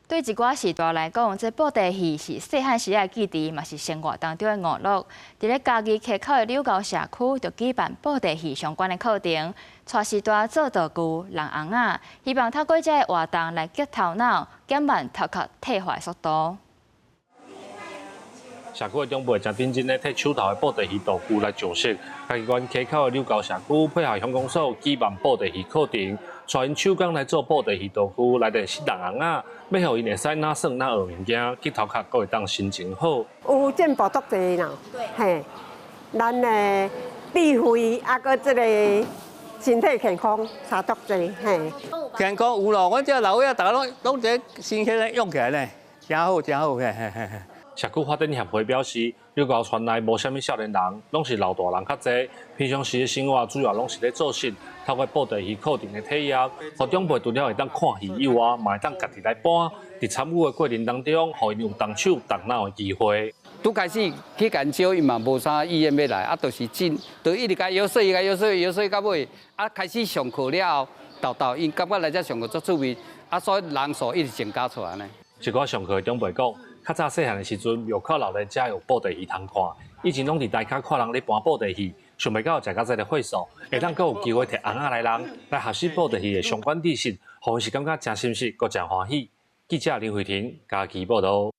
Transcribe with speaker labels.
Speaker 1: 對一寡時代來講，這布袋戲是細漢時的記憶，嘛是生活當中的娛樂。佇咧嘉義溪口的柳溝社區，就舉辦布袋戲相關的課程，帶序大做道具、弄尪仔，希望透過這个活動來激頭腦，減慢頭殼退化的速度。
Speaker 2: 社區的長輩誠認真咧，提手頭的布袋戲道具來上色。嘉義縣溪口的柳溝社區配合鄉公所舉辦布袋戲課程，帶𪜶手工來做布袋戲道具，來練習弄尪仔，欲予𪜶會使若耍若學物件，激頭殼閣會當心情好。
Speaker 3: 有進步足濟啦，嘿，咱的智慧啊，閣這个身體健康差足濟，嘿。
Speaker 4: 健康有咯，阮這老歲仔，逐家攏攏這新鮮的用起來呢，誠好誠好，嘿嘿嘿。
Speaker 2: 社區發展協會表示，柳溝村內無啥物少年人，攏是老大人較濟。平常時的生活主要攏是咧做穡，透過布袋戲課程的體驗，予長輩除了會當看戲以外，嘛會當家己來搬。佇參與的過程當中，予𪜶有動手動腦的機會。
Speaker 5: 拄開始去共招，伊嘛無啥意願欲來，啊，就是進，就一直共遊說，共遊說，遊說到尾，啊，開始上課了後，沓沓𪜶感覺來遮上課足趣味，啊，所以人數一直增加出來呢。
Speaker 2: 一寡上課的長輩講，較早細漢的時陣，廟口鬧熱才有布袋戲通看，以前攏佇台跤看人咧搬布袋戲，想袂到食到這个會所，會當閣有機會提尪仔來人來學習布袋戲的相關知識，予𪜶是感覺誠心實，閣誠歡喜。記者林慧婷嘉義報導。